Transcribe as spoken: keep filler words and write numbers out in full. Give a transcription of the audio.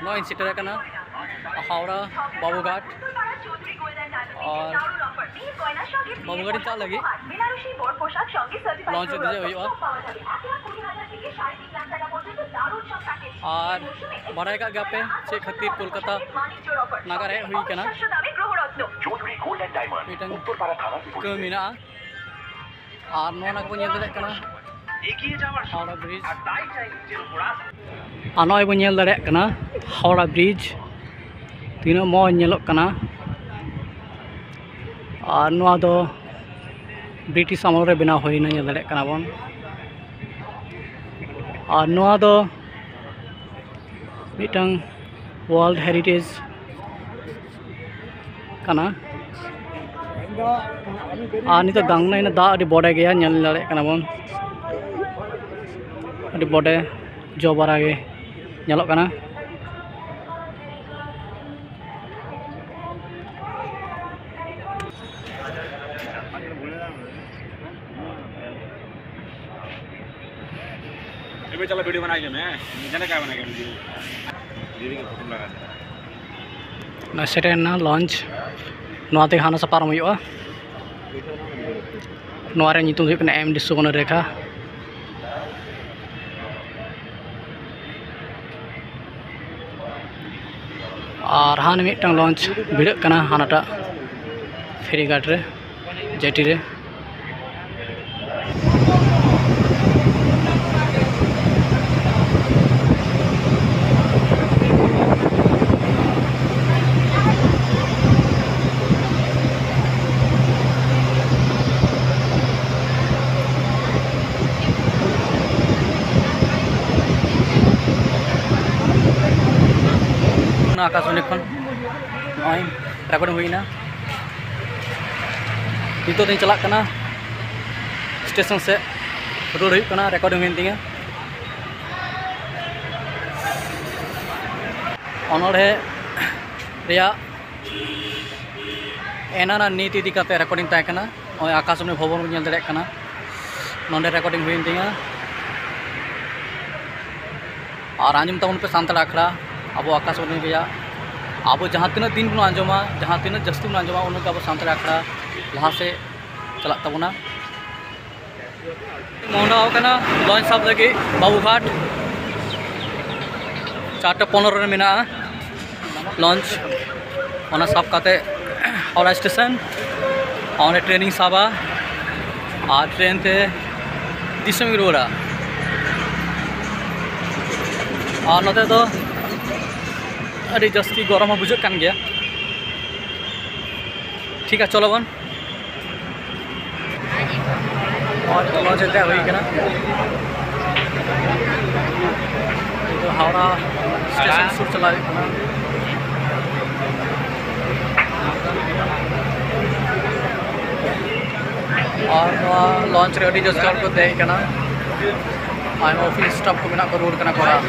ᱱᱚᱜᱼᱚᱭ ᱤᱧ ᱥᱮᱴᱮᱨ ᱟᱠᱟᱱᱟ ᱦᱟᱣᱲᱟ ᱵᱟᱵᱩᱜᱷᱟᱴ᱾ ᱟᱨ ᱵᱟᱵᱩᱜᱷᱟᱴ ᱤᱧ ᱪᱟᱞᱟᱜ ᱞᱟᱹᱜᱤᱫ ᱞᱚᱧᱪ ᱨᱮ ᱫᱮᱡᱚᱜ ᱦᱩᱭᱩᱜᱼᱟ᱾ ᱟᱨ ᱵᱟᱲᱟᱭ ᱠᱟᱜ ᱜᱮᱭᱟᱯᱮ ᱪᱮᱫ ᱠᱷᱟᱹᱛᱤᱨ ᱠᱳᱞᱠᱟᱛᱟ ᱱᱟᱜᱟᱨ ᱦᱮᱡ ᱦᱩᱭ ᱠᱟᱱᱟ᱾ ᱢᱤᱫᱴᱟᱝ ᱠᱟᱹᱢᱤ ᱢᱮᱱᱟᱜᱼᱟ᱾ ᱟᱨ ᱱᱚᱣᱟ ᱱᱟᱜ ᱵᱚᱱ ᱧᱮᱞ ᱫᱟᱲᱮᱭᱟᱜ ᱠᱟᱱᱟ ᱦᱟᱣᱲᱟ ᱵᱨᱤᱡᱽ᱾ ᱟᱨ ᱱᱚᱜᱼᱚᱭ ᱵᱚᱱ ᱧᱮᱞ ᱫᱟᱲᱮᱭᱟᱜ ᱠᱟᱱᱟ ᱦᱟᱣᱲᱟ ᱵᱨᱤᱡᱽ, ᱛᱤᱱᱟᱹᱜ ᱢᱚᱡᱽ ᱧᱮᱞᱚᱜ ᱠᱟᱱᱟ᱾ ᱟᱨ ᱱᱚᱣᱟ ᱫᱚ ᱵᱨᱤᱴᱤᱥ ᱟᱢᱚᱞ ᱨᱮ ᱵᱮᱱᱟᱣ ᱦᱩᱭᱱᱟ, ᱧᱮᱞ ᱫᱟᱲᱮᱭᱟᱜ ᱠᱟᱱᱟ ᱵᱚᱱ᱾ ᱟᱨ ᱱᱚᱣᱟ ᱫᱚ ᱢᱤᱫᱴᱟᱝ ᱣᱟᱨᱞᱰ ᱦᱮᱨᱤᱴᱮᱡᱽ ᱠᱟᱱᱟ᱾ ᱟᱨ ᱱᱤᱛᱚᱜ ᱫᱟᱜ ᱫᱟᱜ ᱟᱹᱰᱤ ᱵᱚᱰᱮ ᱜᱮᱭᱟ, ᱧᱮᱞ ᱫᱟᱲᱮᱭᱟᱜ ᱠᱟᱱᱟ ᱵᱚᱱ, ᱟᱹᱰᱤ ᱵᱚᱰᱮ ᱡᱚ ᱵᱟᱨᱟ ᱜᱮ ᱧᱮᱞᱚᱜ ᱠᱟᱱᱟ᱾ अबे चलो वीडियो बनाएंगे मैं, जाने क्या बनाएंगे वीडियो, दीदी का फोटो लगा दे। ᱱᱚᱣᱟ ᱥᱮᱴᱮᱨ ᱮᱱᱟ ᱞᱚᱧᱪ, ᱱᱚᱣᱟ ᱛᱮᱜᱮ ᱦᱟᱱᱟ ᱥᱟ ᱯᱟᱨᱚᱢ ᱦᱩᱭᱩᱜᱼᱟ᱾ ᱱᱚᱣᱟ ᱨᱮᱭᱟᱜ ᱧᱩᱛᱩᱢ ᱫᱚ ᱦᱩᱭᱩᱜ ᱠᱟᱱᱟ ᱮᱢ ᱰᱤ ᱥᱩᱵᱚᱨᱱᱚ ᱨᱮᱠᱷᱟ᱾ ᱟᱨ ᱦᱟᱱ ᱢᱤᱫᱴᱟᱝ ᱞᱚᱧᱪ ᱵᱷᱤᱲᱟᱹᱜ ᱠᱟᱱᱟ ᱦᱟᱱᱟᱴᱟᱜ ᱯᱷᱮᱨᱤ ᱜᱷᱟᱴ ᱨᱮ, ᱡᱮᱴᱤ ᱨᱮ᱾ ᱚᱱᱟ ᱟᱠᱟᱥᱵᱟণᱤ ᱠᱷᱚᱱ ᱱᱚᱜᱼᱚᱭ ᱨᱮᱠᱚᱨᱰᱤᱝ ᱦᱩᱭᱱᱟ᱾ ᱱᱤᱛᱚᱜ ᱫᱚᱧ ᱪᱟᱞᱟᱜ ᱠᱟᱱᱟ ᱥᱴᱮᱥᱚᱱ ᱥᱮᱫ, ᱨᱩᱣᱟᱹᱲ ᱦᱩᱭᱩᱜ ᱠᱟᱱᱟ, ᱨᱮᱠᱚᱨᱰᱤᱝ ᱦᱩᱭᱮᱱ ᱛᱤᱧᱟᱹ᱾ ᱚᱱᱚᱬᱦᱮ ᱨᱮᱭᱟᱜ ᱮᱱᱟᱱᱟᱜ ᱱᱤᱛ ᱤᱫᱤ ᱠᱟᱛᱮ ᱨᱮᱠᱚᱨᱰᱤᱝ ᱛᱟᱦᱮᱸ ᱠᱟᱱᱟ᱾ ᱱᱚᱜᱼᱚᱭ ᱟᱠᱟᱥᱵᱟᱬᱤ ᱵᱷᱚᱵᱚᱱ ᱵᱚᱱ ᱧᱮᱞ ᱫᱟᱲᱮᱭᱟᱜ ᱠᱟᱱᱟ, ᱱᱚᱸᱰᱮ ᱨᱮᱠᱚᱨᱰᱤᱝ ᱦᱩᱭᱮᱱ ᱛᱤᱧᱟᱹ᱾ ᱟᱨ ᱟᱸᱡᱚᱢ ᱛᱟᱵᱚᱱ ᱯᱮ ᱥᱟᱱᱛᱟᱲ ᱟᱠᱷᱲᱟ, ᱟᱵᱚ ᱟᱠᱟᱥᱵᱟᱱᱤ ᱨᱮᱭᱟᱜ ᱟᱵᱚ ᱡᱟᱦᱟᱸ ᱛᱤᱱᱟᱹᱜ ᱫᱤᱱ ᱵᱚᱱ ᱟᱸᱡᱚᱢᱟ, ᱡᱟᱦᱟᱸ ᱛᱤᱱᱟᱹᱜ ᱡᱟᱹᱥᱛᱤ ᱵᱚᱱ ᱟᱸᱡᱚᱢᱟ, ᱩᱱᱟᱹᱜ ᱜᱮ ᱟᱵᱚ ᱥᱟᱱᱛᱟᱲ ᱟᱠᱷᱲᱟ ᱞᱟᱦᱟ ᱥᱮᱫ ᱪᱟᱞᱟᱜ ᱛᱟᱵᱚᱱᱟ᱾ ᱢᱚᱦᱰᱟ ᱟᱠᱟᱱᱟ ᱞᱚᱧᱪ ᱥᱟᱵ ᱞᱟᱹᱜᱤᱫ ᱵᱟᱵᱩᱜᱷᱟᱴ, ᱪᱟᱨᱴᱟ ᱯᱚᱱᱨᱚ ᱨᱮ ᱢᱮᱱᱟᱜᱼᱟ ᱞᱚᱧᱪ᱾ ᱚᱱᱟ ᱥᱟᱵ ᱠᱟᱛᱮ ᱦᱟᱣᱲᱟ ᱥᱴᱮᱥᱚᱱ, ᱚᱸᱰᱮ ᱴᱨᱮᱱᱤᱧ ᱥᱟᱵᱟ ᱟᱨ ᱴᱨᱮᱱ ᱛᱮ ᱫᱤᱥᱚᱢᱤᱧ ᱨᱩᱣᱟᱹᱲᱟ᱾ ᱟᱨ ᱱᱚᱛᱮ ᱫᱚ ᱟᱹᱰᱤ ᱡᱟᱹᱥᱛᱤ ᱜᱚᱨᱚᱢ ᱦᱚᱸ ᱵᱩᱡᱷᱟᱹᱜ ᱠᱟᱱ ᱜᱮᱭᱟ᱾ ᱴᱷᱤᱠ ᱟᱪᱷᱮ, ᱪᱚᱞᱚ ᱵᱚᱱ᱾ ᱱᱚᱜᱼᱚᱭ ᱱᱤᱛᱚᱜ ᱞᱚᱧᱪ ᱨᱮ ᱫᱮᱡ ᱦᱩᱭ ᱠᱟᱱᱟ᱾ ᱱᱤᱛᱚᱜ ᱦᱟᱣᱲᱟ ᱥᱴᱮᱥᱚᱱ ᱥᱩᱨ ᱪᱟᱞᱟᱜ ᱦᱩᱭᱩᱜ ᱠᱟᱱᱟ᱾ ᱟᱨ ᱱᱚᱣᱟ ᱞᱚᱧᱪ ᱨᱮ ᱟᱹᱰᱤ ᱡᱟᱹᱥᱛᱤ ᱦᱚᱲ ᱠᱚ ᱫᱮᱡ ᱠᱟᱱᱟ᱾ ᱟᱭᱢᱟ ᱚᱯᱷᱤᱥ ᱥᱴᱟᱯ ᱠᱚ ᱢᱮᱱᱟᱜ ᱠᱚ, ᱨᱩᱣᱟᱹᱲ ᱠᱟᱱᱟ ᱠᱚ ᱚᱲᱟᱜ᱾